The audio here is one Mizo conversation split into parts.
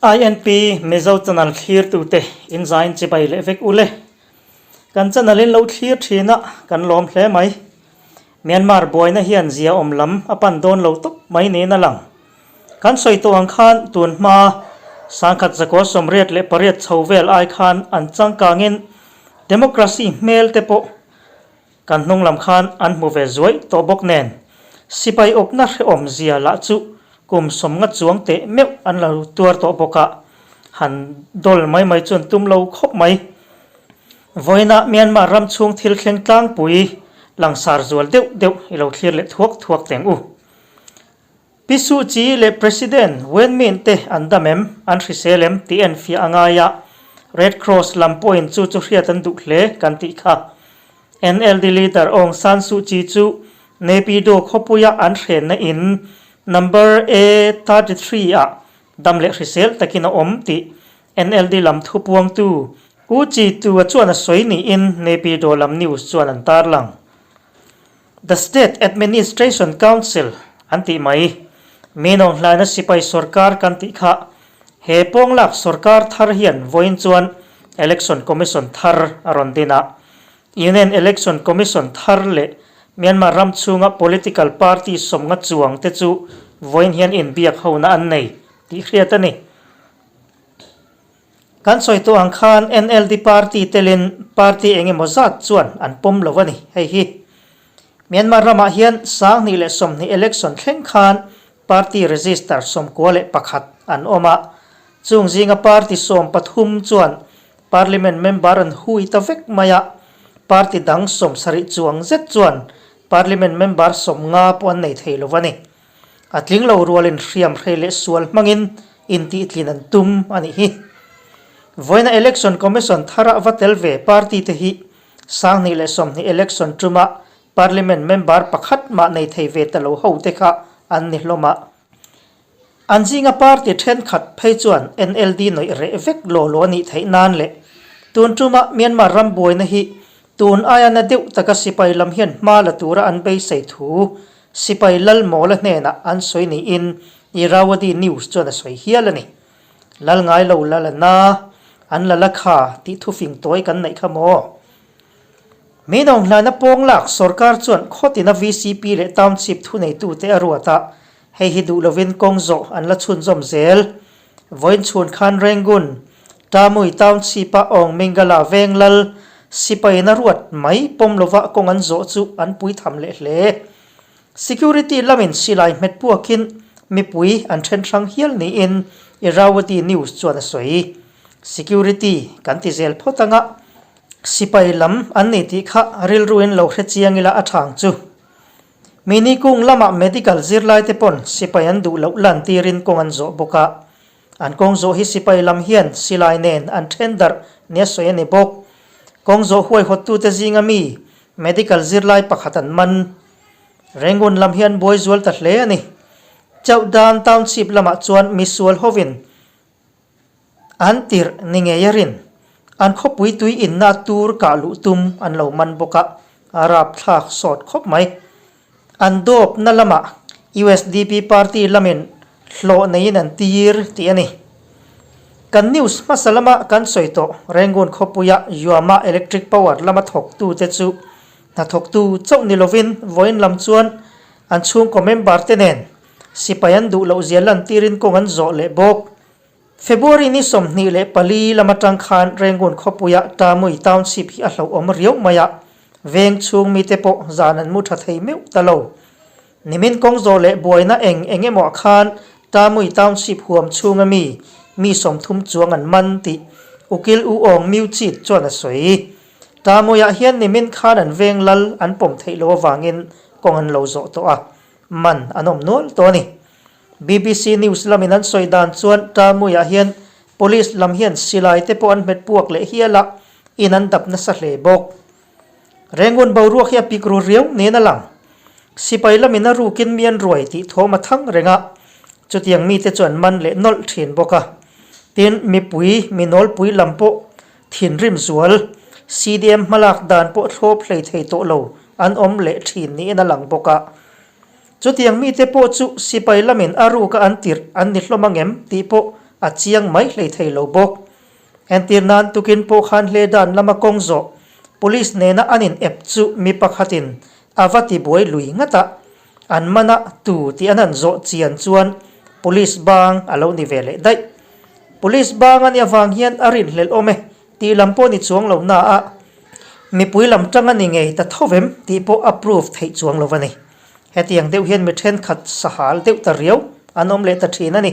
INP Mizo channel thlirtute in zain chibai leh vek ule. Kan channel in lo thlir thin a, kan lawm hle mai. Myanmar buaina hian zia awm lam a pan dawn lo tawp mai niin a lang. Kan sawi tawh ang khan tun hma sangkhat zakua 88 chho vel ai khan an changkangin democracy hmel te pawh Kan hnung lam khan an hmu ve zuai tawh bawk nen, sipai awpna hrehawm zia lah chu kum 50 chuang teh meuh an lo tuar tawh bawk a, han dawl mai mai chuan tum lo khawp mai. Vawiinah Myanmar ram chhung thil thleng tlangpui langsar zual deuh deuh i lo thlir leh thuak thuak teng u. Pi Suu Kyi leh President Wen Min te an dam em, an hrisel em tih enfiah a ngai a, Red Cross lam pawhin chu chu hriat an duh hle kan tih kha. NLD leader Aung San Suu Kyi chu Naypyidaw khawpuia an hrenna in number A 33 ah dam leh hrisel takin a awm tih NLD lam thupuangtu U Kyi Tu-a chuan a sawi niin Naypyidaw lam news chuan an tarlang. The State Administration Council an tih mai. Mi nawnghlaina sipai sorkar kan tih kha he pawnglak sorkar thar hian vawiin chuan Election Commission thar a rawn din a. Union Election Commission thar leh Myanmar ram chhunga political party 50 chuang te chu vawiin hian inbiak hona an nei tih hriat a ni. Kan sawi tawh ang khan NLD party telin party eng emaw zat chuan an pawm lo a ni. Hei hi Myanmar ramah hian 2020 election thleng khan party register 91 an awm a, chung zinga party 13 chuan parliament member an hui ta vek mai a, party dang 70 chuang zet chuan parliament member 50 pawh an nei thei lo a ni. A tling lo rualin hriam hrei leh sual hmangin intihtlin an tum a nih hi. Vawiina Election Commission thara va tel ve party te hi 2020 election tuma Parliament member pakhat mah nei thei ve ta lo ho te kha an ni hlawm a. An zinga party thenkhat phei chuan NLD nawih reh vek law law a nih theih nan leh tun tuma Myanmar ram buaina hi tun aia na deuh taka sipai lam hian hma la tura an beisei thu Sipai Lal Mawla hnenah an sawi niin Irrawaddy News chuan a sawi hial a ni. Lal ngai lo lal a na, an lal a kha tih thufing tawi kan neih kha maw? Mi nawnghlaina pawng lak sorkar chuan khawtina VCP leh Township thuneitute a ruat a, hei hi duh lovin kawng zawh an la chhunzawm zel. Vawiin chhun khan Rangoon, Tamui Township-a Aung Mingala veng lal sipaiin a ruat mai pawm lova kawng an zawh chu an pui tham leh hle. Security lamin silai hmet puakin mipui an then hrang hial niin Irrawaddy News chuan a sawi. Security kan ti zel phawt anga sipai lam an ni tih kha rilruin lo hre chiang ila a thang chu. Mini kung lamah medical zirlaite pawn sipai an duh loh lantirin kawng an zawh bawk a. An kawng zawh hi sipai lam hian silai nen an then darh nia sawi a ni bawk. Kawng zawh huaihawttute zinga mi medical zirlai pakhat an man. Rangoon lam hi an buai zual ta hle a ni. Chauhdan Township lamah chuan misual hovin An tirh ni ngei a rin. An khawpui tui inna tur kah luh tum an lo man bawk a, a rapthlak sawt khawp mai. An dawp na lamah usdp party lamin hlawh neiin an tir tih a ni. Kan news hmasa lama kan sawi tawh Rangoon khawpuia Yuama electric power lama thawktute chu hnathawktu chauh ni lovin vawiin lam chuan an chhungkaw member te nen Sipai an duh loh zia lantirin kawng an zawh leh bawk. February ni 24 lam atang khan Rangoon khawpuia Tamui Township hi a hlauhawm riau mai a, veng chhung mite pawh zan an mu tha thei meuh ta lo. Nimin kawng zawh leh buaina eng eng emaw ah khan Tamui Township huam chhunga mi mi 30 chuang an man tih Ukil U Aung Myu Chit chuan a sawi. Tamuiah hian nimin khan an veng lal an pawm theih loh avangin kawng an lo zawh tawh a. Man an awm nual tawh a ni. BBC News lamin an sawi dan chuan Tamuiah hian Police lam hian silai te pawh an hmet puak leh hial a, in an dap nasa hle bawk. Rengun boruak hi a pik ru riau niin a lang. Sipai lamin a rukin mi an ruai tih thawm a thang reng a, chutiang mite chu an man leh nawlh thin bawk a. Tin, mipui, mi nawlpui lam pawh thinrim zual, CDM hmalak dan pawh thlawp hlei thei tawh lo an awm leh thin niin a lang bawk a. Chutiang mite pawh chu sipai lamin a ruka an tirh an ni hlawm angem tih pawh a chiang mai hlei thei lo bawk. Entir nan tukin pawh khan hle dan lama kawng zawh police nena an in ep chu mi pakhatin a va ti buai lui ngat a, an mana tu tih an han zawh chian chuan police bang a lo ni ve leh daih. Police bang a nih avang hian a rinhlelh awm e tih lam pawh ni chuang lo na a, mipui lam tang a ni ngei ta tho vem tih pawh a prove theih chuang lo a ni. Hetiang deuh hian mi thenkhat sahal deuh ta riau an awm leh ta thin a ni.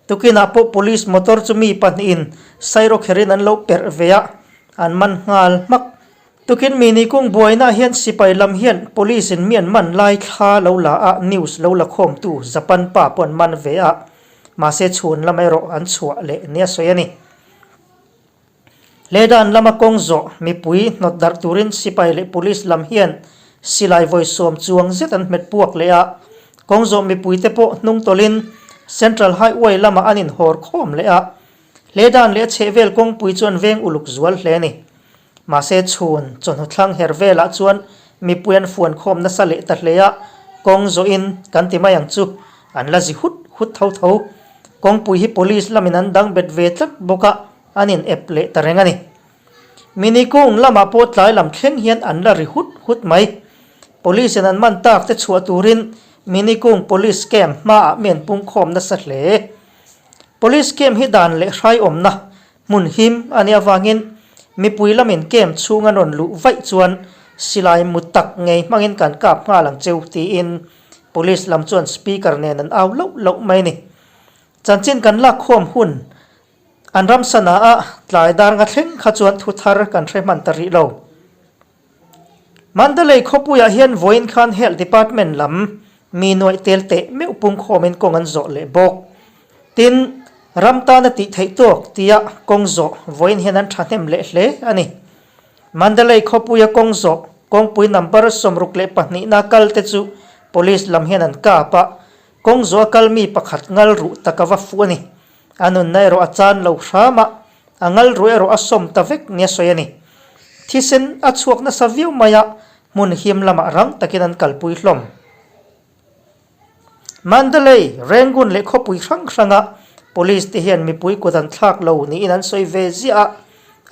Tukinah pawh police motor chu mi pahnihin sairawkherin an lo perh ve a, an man nghal hmak. Tukin mi ni kung buainaah hian sipai lam hian police in mi an man lai thla lo la a, news lo la khawmtu Japan pa pawh an man ve a, mahse chhun lam erawh an chhuah leh nia sawi a ni. Hledan lama kawng zawh mipui hnawt darh turin sipai leh police lam hian silai vawi sawm chuang zet an hmet puak leh a, kawng zawh mipuite pawh hnung tawlhin Central Highway lamah an inhawr khawm leh a, Hledan leh a chhehvel kawngpui chu an veng uluk zual hle a ni. Mahse chhun chawhnu thlang her velah chuan mipui an fuan khawm nasa leh ta hle a, kawng zawhin kan ti mai ang chu an la zi hut hut tho tho. Kawngpui hi police lamin an dang bet ve tlat bawk a, an in ep leh ta reng a ni. Mini kung lamah pawh tlai lam thleng hian an la ri hut hut mai. Police in an man tak te chhuah turin Mini kung police camp hmaah mi an pung khawm nasa hle. Police camp hi dan leh hrai awmna hmun him a nih avangin mipui lamin camp chhung an rawn luh vaih chuan silai mu tak ngei hmangin kan kap nghal ang cheu tiin police lam chuan speaker nen an au loh loh mai a ni. Chanchin kan lak khawm hun An ram sana a tlai dar nga thleng kha chuan thu thar kan hre hman ta rih lo. Mandalay khawpuiah hian vawiin khan Health Department lam mi nuaih tel teh meuh pung khawmin kawng an zawh leh bawk. Tin, ram tana tih theih tawk tia kawng zawh vawiin hian an thahnem leh hle a ni. Mandalay khawpuia kawng zawh kawngpui number 62 na kal te chu police lam hian an kap a, kawng zawh a kal mi pakhat ngal ruh tak a va fuh a ni. A nunna erawh a chan lo hram a, a ngal ruh erawh a sawm ta vek nia sawi a ni. Thisen a chhuak nasa viau mai a, hmun him lamah rang takin an kalpui hlawm. Mandalay, Rangoon leh khawpui hrang hranga police te hian mipui kut an thlak lo niin an sawi ve ziah a,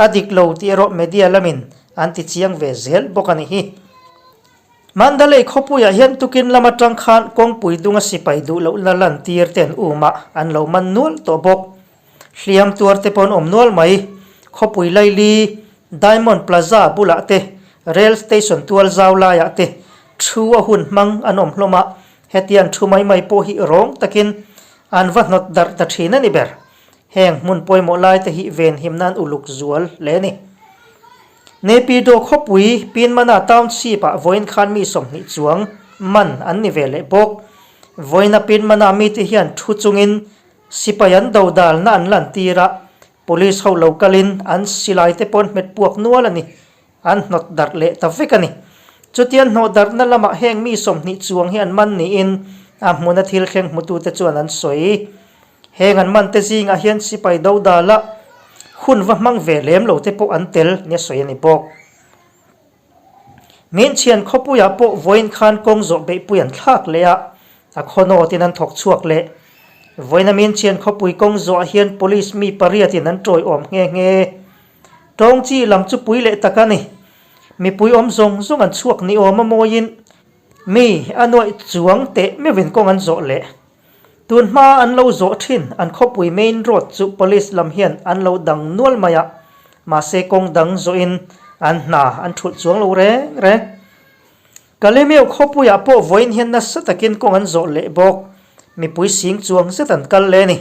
a dik lo tih erawh media lamin an ti chiang ve zel bawk a ni hi. Mandalay khawpuiah hian tukin lam atang khan kawngpui dunga sipai duh lohna lantir te an um a, an lo man nual tawh bawk. Hliam tuar te pawh an awm nual mai. Khawpui laili, Diamond Plaza bulah te, Rail Station tual zau laiah te thu a hun hmang an awm hlawm a, hetiang thu mai mai pawh hi rawng takin an va hnawt darh ta thin a ni ber. Heng hmun pawimawh lai te hi venhim nan uluk zual hle a ni. Naypyidaw khawpui Pinmana Township-ah vawiin khan mi 20 chuang man an ni ve leh bawk. Vawiina Pinmana mite hian thu chungin sipai an dodalna an lantir a, police ho lo kalin an silai te pawh an hmet puak nual a ni. An hnawt darh leh ta vek a ni. Chutian hnawh darhna lamah heng mi 20 chuang hi an man niin a hmuna thil thleng hmutute chuan an sawi. Heng an man te zingah hian sipai dodala hun va hmang ve lem lo te pawh an tel nia sawi a ni bawk. Minchhian khawpuiah pawh vawiin khan kawng zawh beihpui an thlak leh a, a khawnawtin an thawk chhuak leh. Vawiina Minchhian khawpui kawng zawhah hian police mi pariatin an tawiawm nghe nghe. Tawng chi lam chu pui leh tak a ni. Mipui awm zawng zawng an chhuak ni awm a mawiin mi a nuaih chuang teh meuhin kawng an zawh leh. Tun hma an lo zawh thin an khawpui main road chu police lam hian an lo dang nual mai a, mahse kawng dang zawhin an hna an thulh chuang lo reng reng. Kalemeu khawpuiah pawh vawiin hian nasa takin kawng an zawh leh bawk, mipui sing chuang zet an kal leh a ni.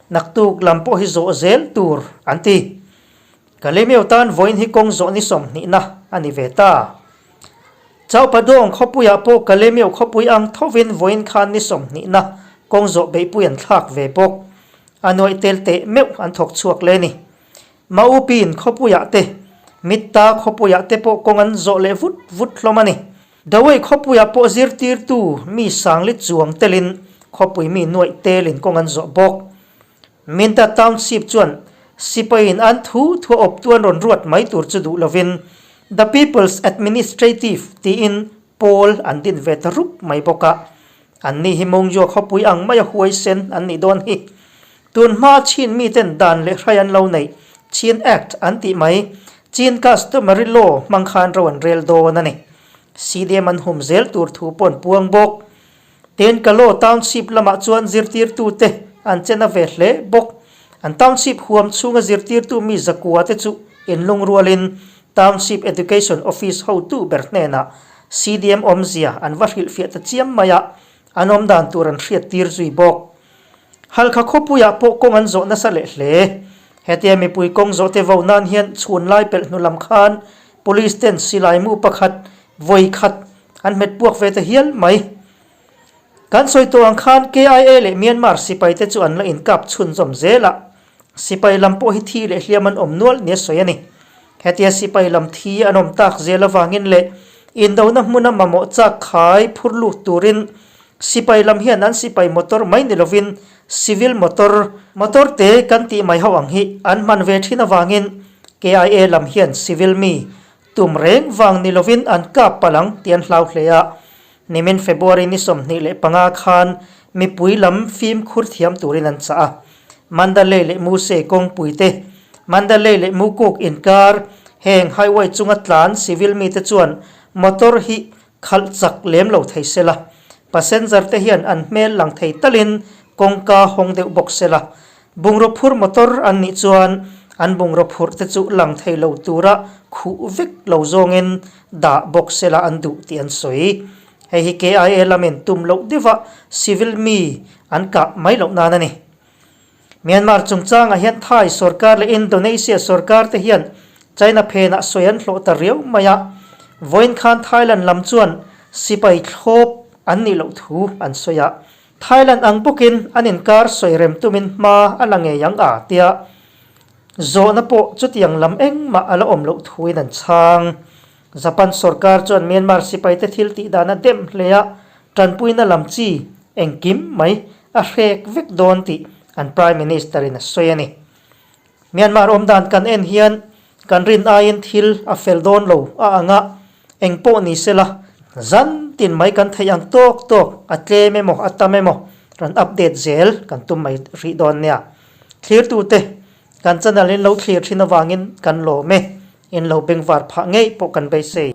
Naktuk lam pawh hi zawh zel tur an ti. Kalemeu tan vawiin hi kawng zawh ni 20 na a ni ve ta. Chaupadawng khawpuiah pawh Kalemeu khawpui ang thovin vawiin khan ni 20 na kawng zawh beihpui an thlak ve bawk. A nuaih tel teh meuh an thawk chhuak le ni. Maupin khawpuiah te, Mitta khawpuiah te pawh kawng an zawh leh vut vut hlawm a ni. Dawei khawpuiah pawh zirtirtu mi sangli chuang telin khawpui mi nuaih telin kawng an zawh bawk. Minta Township chuan sipaiin an thu thu a awptu an rawn ruat mai tur chu duh lovin The People's Administrative tiin pawl an din ve ta rup mai bawk a. Anni hi Mungzua khawpui ang maia huaisen an nih dawn hi. Tun hma Chin miten dan leh hrai an lo neih, Chin Act an tih mai, Chin Customary Law hmang khan ro an rel dawn a ni. CDM an hum zel tur thu pawh an puang bawk. Tenkalaw Township lamah chuan zirtirtute an che na ve hle bawk. An township huam chhunga zirtirtu mi zakua te chu inlungrualin Township Education Office hotu ber hnenah CDM awmzia an va hrilhfiah ta chiam mai a, an awmdan tur an hriattir zui bawk. Halkha khawpuiah pawh kawng an zawh nasa leh hle. Hetia mipui kawng zawh te vo nan hian chhun lai pelh hnu lam khan Police ten silai mu pakhat vawi khat an hmet puak ve ta hial mai. Kan sawi tawh ang khan KIA leh Myanmar sipai te chu an la inkap chhunzawm zel a, sipai lam pawh hi thi leh hliam an awm nual nia sawi a ni. Hetia sipai lam thi an awm tak zel avangin leh indona hmuna mamawh chak khai phur lut turin sipai lam hian an sipai motor mai ni lovin civil motor, motor te kan tih mai ho ang hi an hman ve thin avangin KIA lam hian civil mi Tum reng vang ni lovin an kap palh ang tih an hlau hle a. Nimin February ni 25 khan mipui lam fimkhur thiam turin an chah a. Mandalay leh Muse kawngpui te, Mandalay leh Mukuk inkar, heng highway chunga tlan civil mite chuan motor hi khalh chak lem lo thei se la. Passenger te hian an hmel lang thei talin kawngka hawng deuh bawk se la. Bungraw phur motor an nih chuan an bungraw phurh te chu lang thei lo tura khuh vek lo zawngin dah bawk se la an duh tih an sawi. Hei hi KIA lamin tum loh deuha civil mi an kah mai loh nan a ni. Myanmar chungchangah hian Thai sorkar leh Indonesia sorkar te hian China phenah sawi an hlawh ta riau mai a, vawiin khan Thailand lam chuan sipai thlawp an nih loh thu an sawi a. Thailand ang bawkin an inkar sawi rem tumin hma a la ngei ang a tia zawhna pawh chutiang lam engmah a la awm loh thuin an chhang. Japan sorkar chuan Myanmar sipaite thil tih dan a dem hle a, tanpuina lam chi engkim mai a hrek vek dawn tih an Prime Minister in a sawi a ni. Myanmar awmdan kan en hian kan rin aiin thil a fel dawn lo a ang a, eng pawh ni sela zan tin mai kan theih ang tawk tawk a tlem emaw a tam emaw rawn update zel kan tum mai rih dawn nia. Thlirtute kan channel in lo thlir thin avangin kan lawm e, in lo bengvar phah ngei pawh kan beisei.